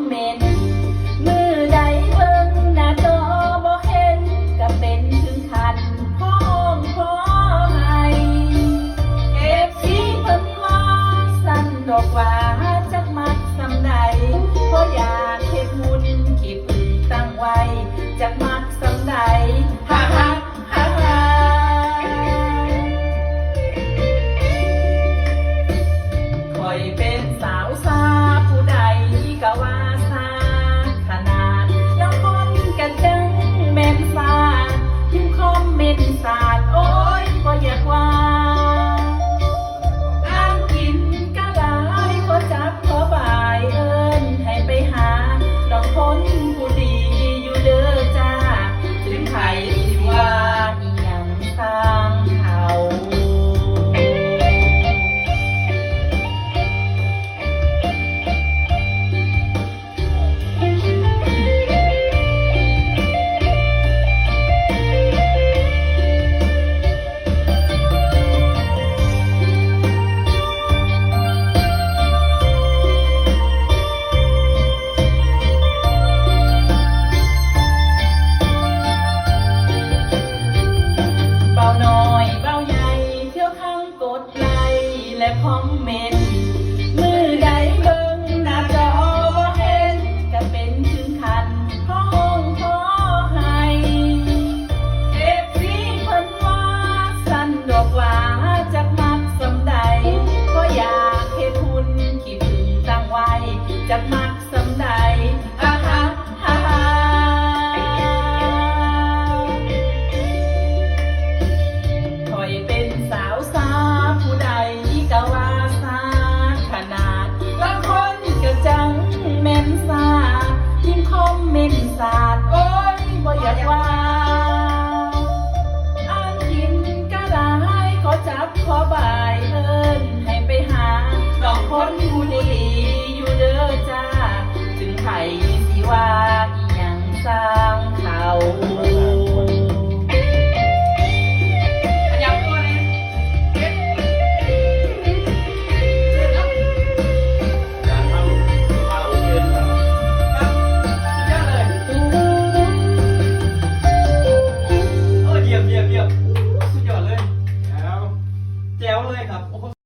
ເມັນ ມື້ໃດເບິ່ງໜ້າຈໍບໍ່ເຫັນ ກະເປັນເຖິງຂັ້ນພໍຮ້ອງພໍໄຫ້ ເອຟຊີເພິ່ນວ່າຊັ້ນດອກວ່າ ຈັກມັກສ່ຳໃດ ພໍຢາກເຮັດຫຸ່ນຂີ້ຜຶ້ງຕັ້ງໄວ້ ຈັກມັກສ່ຳໃດ ຮະຮະ ຮະຮະ ຂ້ອຍເປັນສາວຊາ ຜູ້ໃດກະວ່າຊາຂະໜາດ ລາງຄົນກະຈັ່ງແມ່ນຊາດ ພິມຄອມເມັນຊາດ ໂອ້ຍ ບໍ່ຢາກວ່າ ອ່ານກິນກະຫຼາຍ ຂໍຈັບຂໍບາຍ ເອີ້ນໃຫ້ໄປຫາ ນ້ອງຄົນຜູ້ດີຢູ່ເດີຈ້າ ເຖິງໃຜຊິວ່າອີ່ຫຍັງຊ່າງເຂົາ. ບ່າວນ້ອຍບ່າວໃຫຍ່ ທ່ຽວຂ້າງກົດໄລ ແລະ ຄອມເມັນ ມື້ໃດເບິ່ງໜ້າຈໍບໍ່ເຫັນ ກະເປັນເຖິງຂັ້ນພໍຮ້ອງພໍໄຫ້ ເອຟຊີເພິ່ນວ່າຊັ້ນດອກວ່າ ຈັກມັກສ່ຳໃດ ພໍຢາກເຮັດຫຸ່ນຂີ້ຜຶ້ງຕັ້ງໄວ້ ຈັກມັກສ່ຳໃດ ຮະຮະ ຮະຮະ ຂ້ອຍເປັນສາວຊາ ຜູ້ໃດກະວ່າຊາຂະໜາດ ລາງຄົນກະຈັ່ງແມ່ນຊາດ ພິມຄອມເມັນຊາດ ໂອ້ຍ ບໍ່ຢາກວ່າ ອ່ານກິນກະຫຼາຍ ຂໍຈັບຂໍບາຍ ເອີ້ນໃຫ້ໄປຫາ ນ້ອງຄົນຜູ້ດີຢູ່ເດີຈ້າ ເຖິງໃຜຊິວ່າອີ່ຫຍັງຊ່າງເຂົາ.